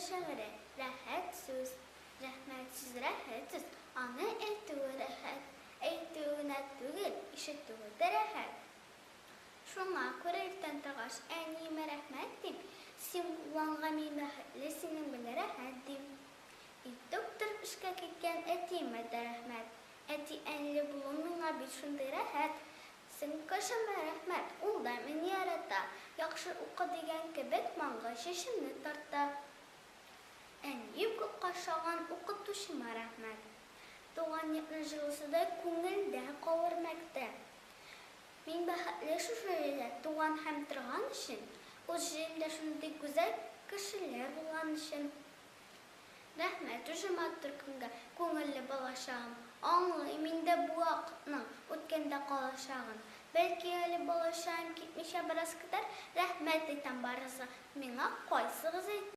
шагыйре, рәхәт сүз. Рәхмәт сүз рәхәт сүз, аны әйтүе рәхәт. Әйтүе генә түгел, ишетүе дә рәхәт. Шуңа күрә иртән торгач, әниемә рәхмәт дим, син булганга мин бәхетле, синең белән рәхәт дим. Иртүк торып эшкә киткән әтиемә дә рәхмәт. Әти-әниле булу миңа бит шундый рәхәт. Сеңелкәшемә рәхмәт, ул да мине ярата, яхшы укы дигән кебек маңгай чәчемне тарта. Әнием күк кашаган укытучыма рәхмәт. Туган якның җылысы да күңелдә калыр мәктәп. Мин бәхетле шушы җирдә туган һәм торган өчен, үз җиремдә шундый гүзәл кешеләр булган өчен. Рәхмәт шушы матур көнгә, күңелле балачагым. Аңлыйм инде бу вакытның үткәндә калачагын. Бәлки әле балачагым китмичә бераз көтәр, рәхмәт әйтәм барыгызга, миңа кайсыгыз әйтте?